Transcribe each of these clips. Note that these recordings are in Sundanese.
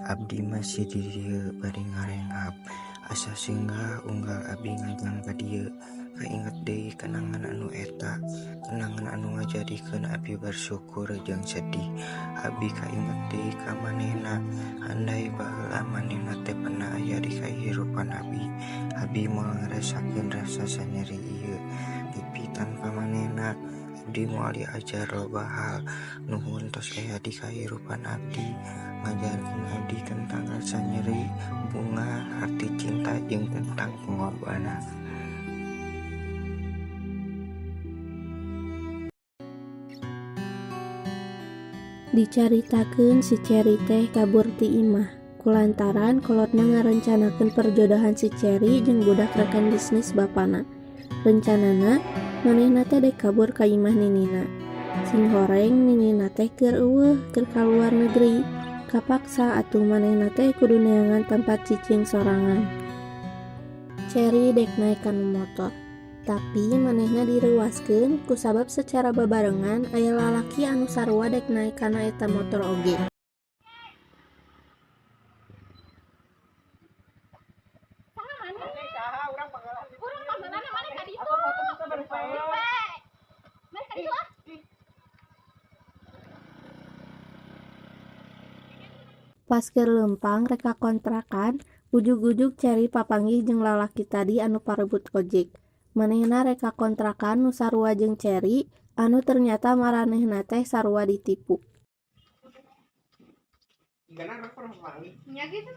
Abdi masih di dieu bari ngarenghap. Asa singgah unggal abdi nganjang ka dieu. Kainget deui kenangan anu eta, kenangan anu ngajadikeun abdi bersyukur jeung sedih. Abdi kainget deui ka manehna, andai baheula manehna teh pernah aya di kahirupan abdi, abdi moal ngarasakeun rasa sanyeri ieu. Tapi tanpa manehna, abdi moal diajar loba hal. Nuhun tos aya di kahirupan abdi, ngajarkeun abdi tentang rasa nyeri, bungah, arti cinta jeung tentang pengorbanan. Dicaritakeun si Cherry teh kabur ti imah kulantaran kolotna ngarencanakeun perjodohan si Cherry jeung budak rekan bisnis bapana. Rencanana manehna teh dek kabur ka imah ninina. Singhoreng ninina teh keur euweuh, keur ka luar negeri. Kapaksa atuh manehna teh kudu neangan tempat cicing sorangan. Cherry dek naek kana motor, tapi manehna direuwaskeun kusabab secara babarengan aya lalaki anu sarua dek naek kana eta motor oge. Saha urang panggalan? Urang panggalan mana ka ditu? Mana ka ditu ah? Pas keur leumpang rek ka kontrakan, ujug-ujug Cherry papanggih jeung lalaki tadi anu parebut ojek. Manehna rek ka kontrakan nu sarua jeung Cherry, anu ternyata maranehna teh sarua ditipu. Igana urang pernah papanggih. Nya gitu.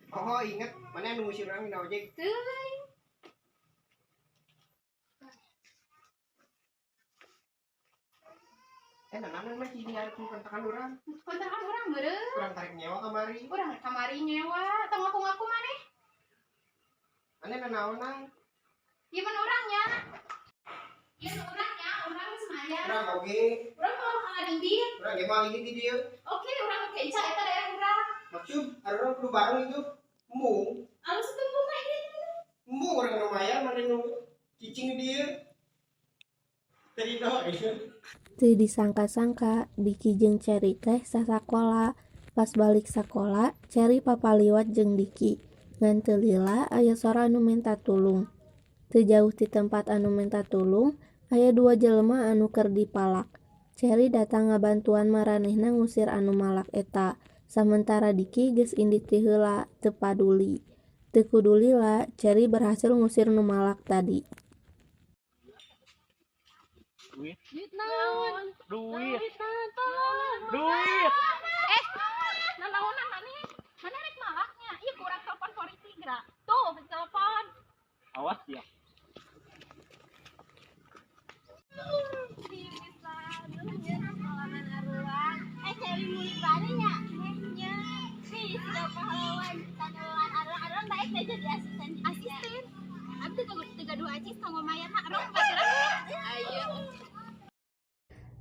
Oh, inget, mana anu ngusir urang dina ojek? Teuing. Eh, nanaon mah cicing nyarikeun kontrakan urang? Kontrakan urang meureun. Urang tarik nyewa kamari. Urang kamari nyewa, tong ngaku-ngaku maneh. Maneh nanaonan? Ieu mah urang nya. Ieu nu urang nya, urang geus mayar. Urang oge. Urang mau ka ngadinding. Urang ge moal ini di dieu. Oke, urang ke Ica eta daerah urang. Maksud, urang kudu bareng itu. Embung. Alus teu mah ieu. Embung urang nu mayar, maneh nu cicing di dieu. Tadi doh. Teu disangka-sangka, Diki jeung Cherry teh sasakola. Pas balik sakola, Cherry papaliwat jeung Diki. Ngan teu lila aya sora anu menta tulung. Teu jauh ti tempat anu menta tulung, aya dua jelema anu keur dipalak. Cherry datang ngabantuan maranehna ngusir anu malak eta, samentara Diki geus indit ti heula, teu paduli. Teu kudu lila, Cherry berhasil ngusir nu malak tadi. Duit. Duit naon? Duit. Duit naon? Duit. Eh, nanaonan maneh? Maneh rek malaknya? Ieu kurang telepon polisi geura. Tuh, telepon. Awas ya. Eh, Cherry murid baru nya. Nya. Si pahlawan tanawan arang-arang baik deh jadi asisten. Asisten. Abdi teu gaduh acis kanggo mayar mah arang baturan. Ayo.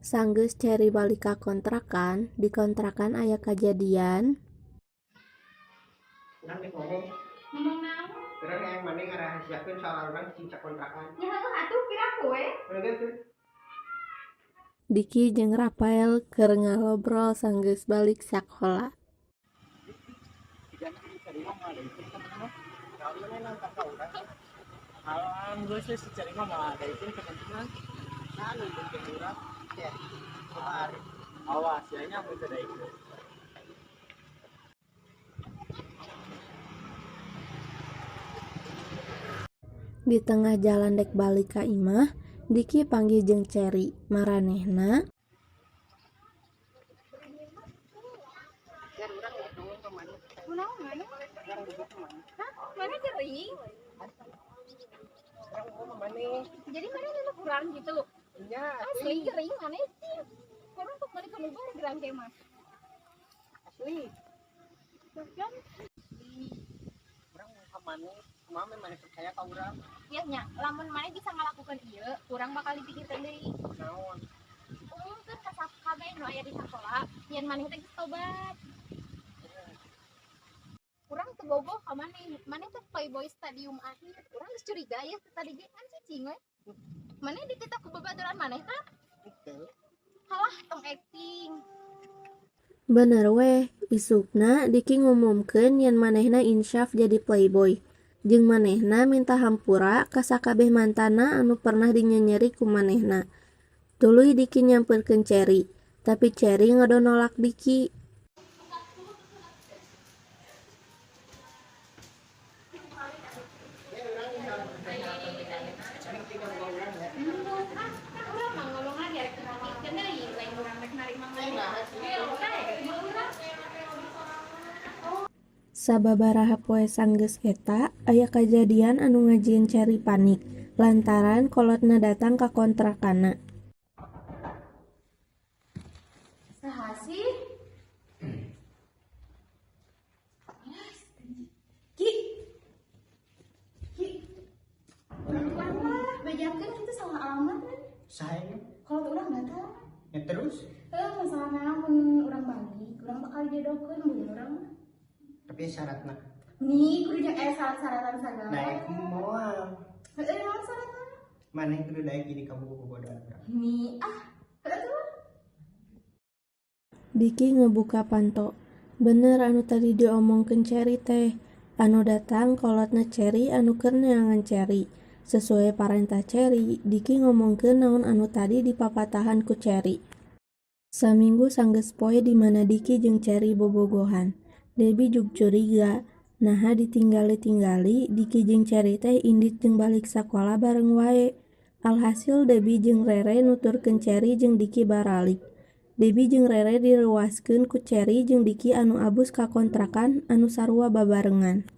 Sanggeus Cherry balik ka kontrakan, di kontrakan aya kajadian. Urang dek ngomong. Ngomong naon? Urang hayang maneh ngarahasiakeun soal urang cicing sakontrakan. Nya heueuh atuh piraku we. Urang teh. Diki jeung Rafael keur ngalobrol sanggeus balik sakola. Igana cari mah moal daekeun ka maneh mah. Naon maneh nangkap ka urang? Alam geus we si cari mah moal daekeun ka maneh mah. Nah, anu bonceng urang. Cherry. Sama Arif. Awas ya nya mun teu daekeun. Di tengah jalan dek balik ka imah, Diki panggih jeung Cherry. Maranehna Cher, urang dek ngomong ka maneh. Kunaon maneh? Urang duduk ka maneh. Hah? Maneh gering? Urang ngomong ka maneh. Jadi maneh nunuk urang gitu. Nya, Asli gering maneh sih. Kurang untuk balik ke luar gerang teh mah. Asli. Kan? Urang ngomong ka maneh. Kumaha maneh percaya ka urang? Iya nya, lamun maneh bisa ngalakukeun ieu, urang bakal dipikirkeun deui. Naon? Umumkeun ka kabeh nu aya di sakola, yen maneh teh geus tobat. Urang teu bogoh ka maneh. Maneh teh playboy stadium akhir. Urang geus curiga ya tadi ge kan cicing we. Maneh dititah ku babaturan maneh kan? Henteu. Halah, tong acting. Bener weh, Isukna Diki ngumumkeun yen manehna insyaf jadi playboy. Jeung manehna minta hampura ka sakabeh mantanna anu pernah dinyenyeri ku manehna. Tuluy Diki nyamperkeun Cherry, tapi Cherry ngadonolak Diki. Urang mah ngomong lagi rek narikeun deui, lain urang rek narima maneh. Bae, urang. Sababaraha poe sanggeus eta, aya kajadian anu ngajieun Cherry panik, lantaran kolotna datang ka kontrakanna. Saha sih? Ki. Ki. Bukan lah, bejakeun itu salah alamat kan. Saha? Kalau urang datang, Ya terus? Eh, masalahna mun urang balik, urang bakal dijodohkeun mun urang mah. Tapi syaratna. Nih, kudu jeung aya syarat-syaratan sagala. Nah, aku moal. Heeh, naon syaratna? Maneh kudu daek jadi kamu bobogohan urang. Nih, ah, heueuh tuh. Diki ngebuka panto. Bener anu tadi diomongkeun Cherry teh. Anu datang kolotna Cherry anu keur neangan Cherry. Sesuai parentah Cherry, Diki ngomongkeun naon anu tadi dipapatahan ku Cherry. Saminggu sanggeus poe di mana Diki jeung Cherry bobogohan. Debi jug curiga, naha ditinggali-tinggali Diki jeung Cherry teh indit jeung balik sakola bareng wae. Alhasil Debi jeung Rere nuturkeun Cherry jeung Diki baralik. Debi jeung Rere direuwaskeun ku Cherry jeung Diki anu abus ka kontrakan anu sarua babarengan.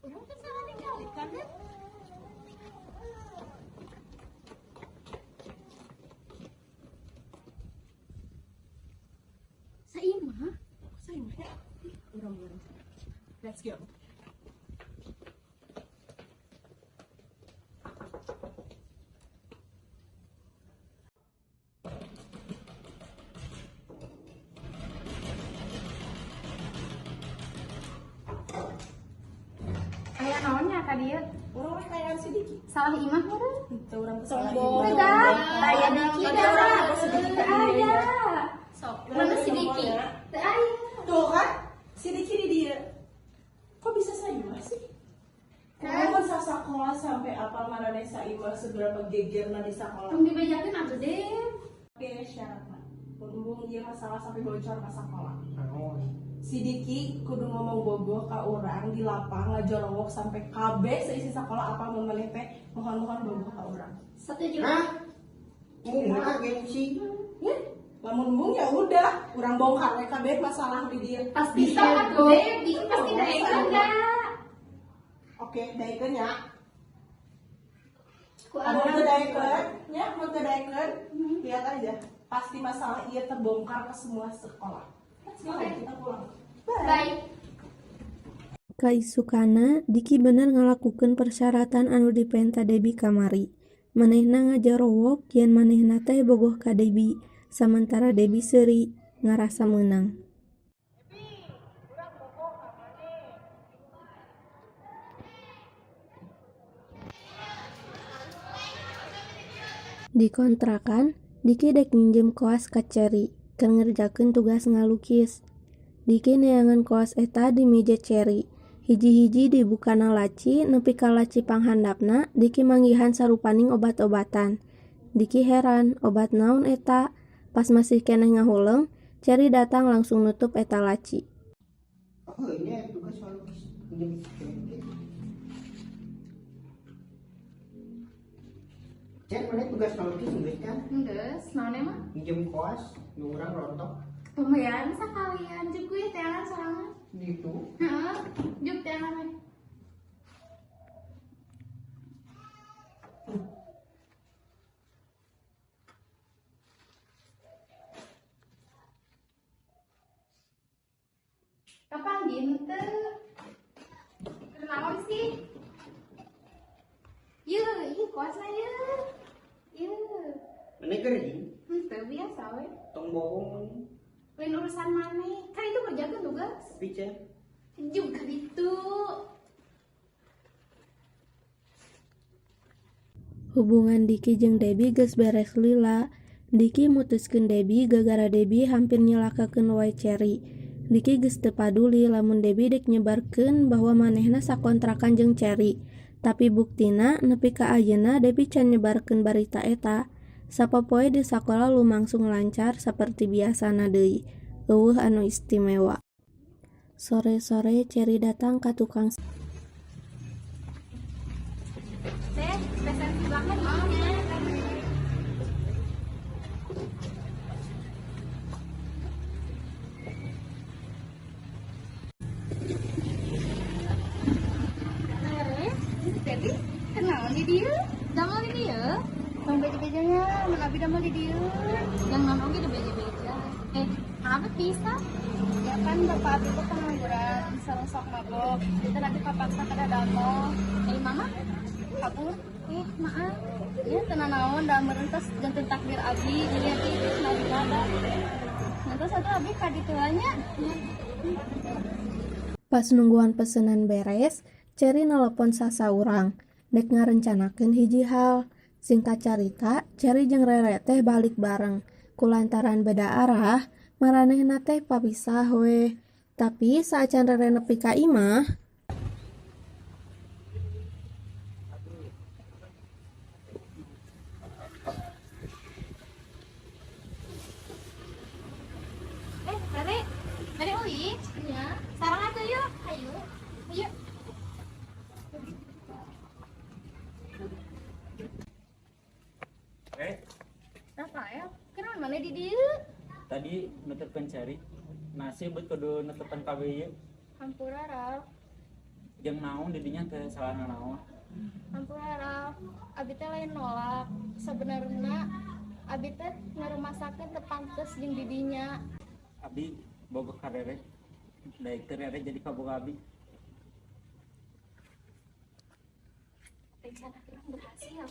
Urang teh salah ningali kan? Saimah. Saimah ya. Urang urang. Let's go. Aya naon nya ka dieu? Urang mah kayak si Diki. Salah imah meureun. Itu urang teh salah Sombong. imah. Udah, aya Diki Tadi dah. urang apa si Diki Teu aya. Sok, mana si Diki? Teu aya. Tuh kan, si Diki di dia. Kok bisa Saimah sih? Kumaha sa sakola sampai apal maraneh Saimah seberapa gegerna di sakola. Tong dibejakeun atuh deh. Oke, syaratna. Mun ieu masalah sampai bocor ka sakola. Naon? Si Diki kudu ngomong bogoh ka urang di lapang ngajorowok sampai kabeh seisi sakola apal mun maneh teh mohon-mohon bogoh ka urang. Setuju. Hah? Murah gengsi. Ya, lamun embung ya udah, urang bongkar we kabeh masalah di dia. Pasti bisa atuh deh, Diki pasti daekeun da. Oke, daekeun ya. Ku Mun teu urang. daekeun, ya, mun teu daekeun, lihat aja. Pasti masalah iya terbongkar ke semua sekolah. Let's go, Oke. kita pulang. Bye. Kaisukana, Diki bener ngalakukeun persyaratan anu dipenta Debi kamari. Manehna ngajarowok yen manehna teh bogoh ka Debi, samantara Debi seuri, ngarasa meunang. Debi, urang bogoh ka maneh. Di kontrakan, Diki dek nginjem koas ka Cherry, keur ngerjakeun tugas ngalukis. Diki neangan koas eta di meja Cherry. Hiji-hiji dibukana laci nepi ka laci panghandapna, Diki manggihan sarupaning obat-obatan. Diki heran, obat naon eta? Pas masih keneh ngahuleng, Cherry datang langsung nutup eta laci. Oh, ini tugas ngalukis. Pinjem. Cek, maneh tugas ngalukis geus kan? Geus, naon emang? Minjem koas, nu urang rontok. Pembayaran sakalian juk kuy teangan sorangan. Gitu. Heeh, juk teangan we. Kapan teu? Kunaon sih? Yeuh, ieu koasna yeuh. Yeuh. Maneh gering, Henteu biasa we. Tong bohong. Lain urusan maneh. Kan itu kerjakeun tugas. Tapi cek, Juga gitu. Hubungan Diki jeung Debi geus beres lila. Diki mutuskeun Debi gagara Debi hampir nyilakakeun wae Cherry. Diki geus teu paduli lamun Debi dek nyebarkeun bahwa manehna sakontrakan jeung Cherry. Tapi buktina nepi ka ayeuna Debi can nyebarkeun barita eta. Sapopoe di sakola lumangsung lancar saperti biasana deui, euweuh anu istimewa. Sore-sore Cherry datang ka tukang Teh, pesen seblaknya di mana? Debbie, kenalan di dieu? Damel di dieu? Tong beja-bejanya, mun abi damel di dieu. Yang non oge beja-beja. Eh, apa bisa? Ya kan bapak abi tuh pengangguran, sareng sok mabok. Itu nanti kapaksa kada damel. Eh, mama? Kabur. Eh, maaf. Ya tenang naon da meureun tos janten takdir abi, jadi abi geus narima da. Nanti satu abi ka ditu nya. Pas nungguan pesenan beres, Cherry nelpon sasaurang, dek ngarencanakeun hiji hal. Singkat carita, Cherry jeung Rere teh balik bareng. Kulantaran beda arah, maranehna teh papisah we. Tapi saacan Rere nepi ka imah, Eh, Rere, Rere uih. Iya. Sareng atuh yuk. Ayo. Ayo. Eh, Rafael, kenapa mana di dieu? Tadi nuturkeun Cherry. Nasi buat kudu nutupan kabeh ieu. Hampura Raf, Jeung naon didinya teh salahna naon? Hampura Raf. Abi teh lain nolak. Sebenarnya abi teh ngarumasakeun teu pantes jeung didinya. Abi bogoh ka Rere. Daek teu Rere jadi kabogoh abi. Rencana kita berhasil.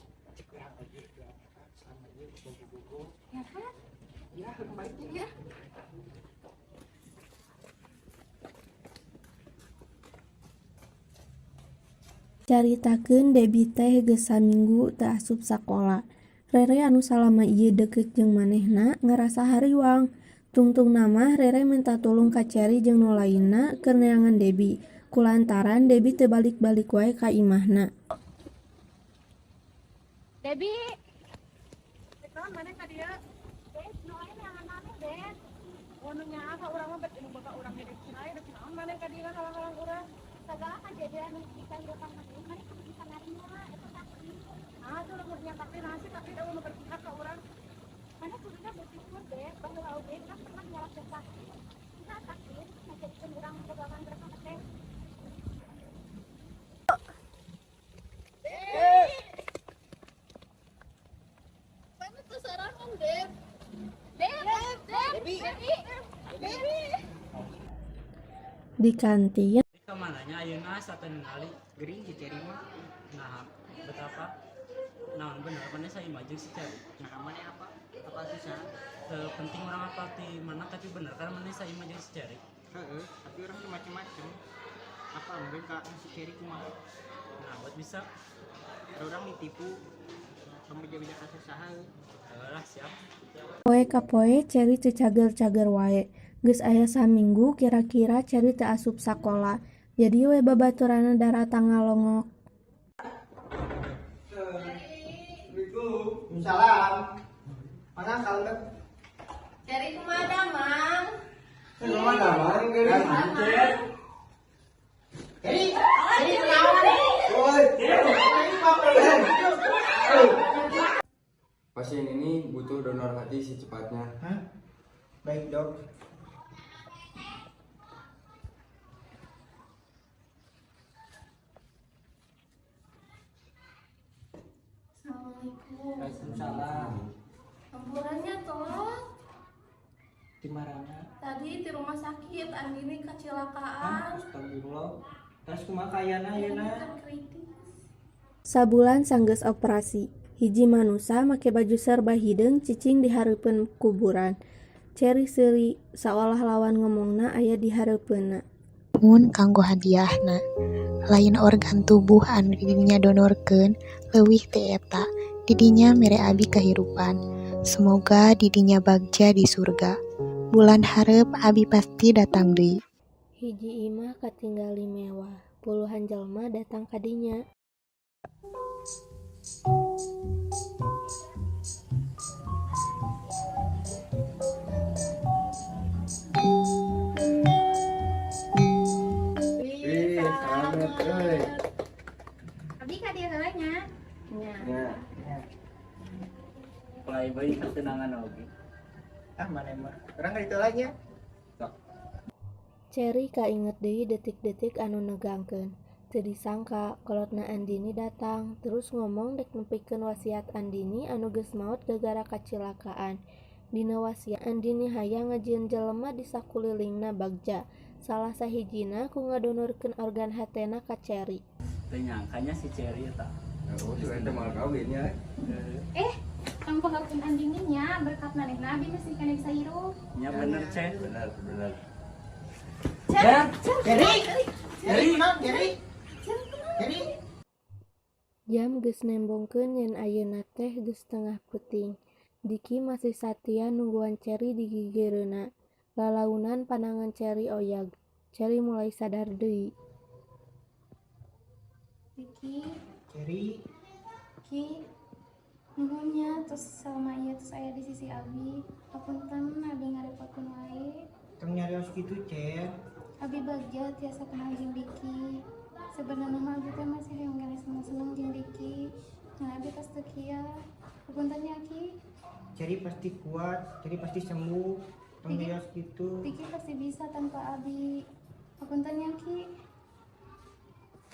Ya kan? Ya, baik. Ya. Caritakeun Debi teh geus saminggu teu asup sakola. Rere anu salama ieu deukeut jeung manehna ngarasa hariwang. Tungtungna mah Rere minta tulung ka Cherry jeung nu lainna keur neangan Debi, kulantaran Debi teu balik-balik wae ka imahna. Debi. Naon maneh ka dieu? Deb, nu aya neangan maneh, Deb. Oh, nu nyaah ka urang mah bet nu bapak urang ge dek cenah dek naon maneh ka dieu halang-halang urang. Sagala kajadian nu bisa hirupan maneh, maneh kudu bisa narima eta takdir. Nah, tuh lamun nya takdir naon sih takdir eueuh nu berpihak ka urang. Maneh kuduna bersyukur, Deb, baheula oge urang pernah nyalahkeun takdir. Nah, takdir ngajadikeun urang bogohan bersama teh. Maneh teu sorangan, Deb. Deb, Deb, Debi. Debi, Debi. Di kantin, Di kamananya ayeuna asa teu ningali. Gering si Cherry mah. Nah, betapa naon bener maneh saimah jeung si Cherry. Nah, maneh apa? Apa susah? Teu penting urang apa di mana tapi bener kan maneh saimah jeung si Cherry. Heeh, tapi urang tuh macem-macem. Apa mungkin kalau si Cherry kumaha? Nah, buat bisa. Ada orang ditipu sama beja-beja kasus saha. Lah siap. Poe ka poe Cherry teu cager-cager wae. Geus aya saminggu kira-kira Cherry teu asup sakola. Jadi we babaturanna daratang ngalongok. Assalamualaikum. Salam. Mana kalau kan? Cari kumaha damang? Kumaha damang geuning? Cherry, Cherry kunaon? Oi, Pasien ini butuh donor hati secepatnya. Hah? Baik, Dok. Assalamualaikum. Waalaikumsalam. Hampurannya telat. Di marana? Tadi di rumah sakit Andini kecelakaan. Astagfirullah. Terus kumaha kaayana ayeuna? Kan kritis. Sabulan sanggeus operasi, hiji manusa make baju serba hideung cicing di hareupeun kuburan. Cherry seuri, saolah lawan ngomongna aya di hareupeunna. Mun kanggo hadiahna. Lain organ tubuh anu didinya donorkeun, leuwih ti eta, didinya mere abi kahirupan. Semoga didinya bagja di surga. Bulan hareup abi pasti datang deui. Hiji imah katinggali mewah, puluhan jelema datang ka dinya. Wih, selamat euy. Abdi ka dieu heula nya. Nya. Ya. Playboy ketenangan oge. Ah, mana mah. Urang ka ditu lah nya. Sok. Cherry kainget deui detik-detik anu negangkeun. Teu disangka kolotna Andini datang, terus ngomong dek nepikeun wasiat Andini anu geus maot gagara kacilakaan. Dina wasiat Andini hayang ngajieun jelema di sakulilingna bagja. Salah sahijina ku ngadonorkeun organ hatena ka Cherry. Teu nyangkanya si Cherry eta. Oh, si eta moal kawin nya. Eh, Eh, tong pohokeun Andini nya, berkat manehna abi masih keneh bisa hirup. Nya bener, Chen. Bener, bener. Cher, Jerry. Jerry, kunaon, Jerry? Jerry. Jam geus nembongkeun yen ayeuna teh geus tengah peuting. Diki masih satia nungguan Cherry di gigireunna. Lalaunan panangan Cherry oyag. Cherry mulai sadar deui. Diki, Jerry. Ki, nuhun nya terus selama ieu terus aya di sisi abi. Hapunten abi ngarepotkeun wae. Tong nyarios kitu, Cer. Abi bagja tiasa kenal jeung Diki. Sebenarnya mah abi teh masih hayang keneh seneng-seneng jeung Diki. Ngan abi tos teu kieu. Hapunten nya, Ki. Cherry pasti kuat, Cherry pasti sembuh. Tong Diki, nyarios kitu. Diki pasti bisa tanpa abi. Hapunten nya, Ki.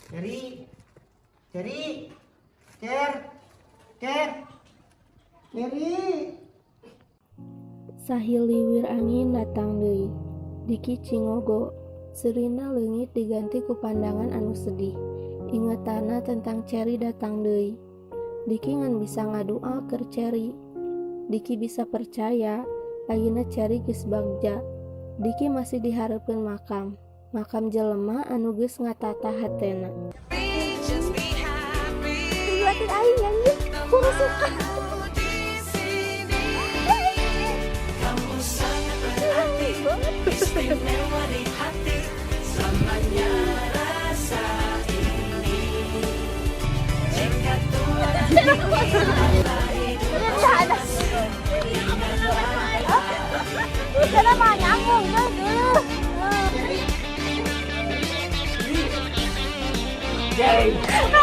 Cherry. Cherry. Cer. Cer. Cherry. Sahiliwir angin datang deui. Diki cingogo. Seurina leungit diganti ku pandangan anu sedih. Ingetanna tentang Cherry datang deui. Diki ngan bisa ngadua keur Cherry. Diki bisa percaya ayeuna Cherry geus bagja. Diki masih di hareupeun makam. Makam jelema anu geus ngatatah hatena. Buatin aing nyanyi. Aku suka. Cherry.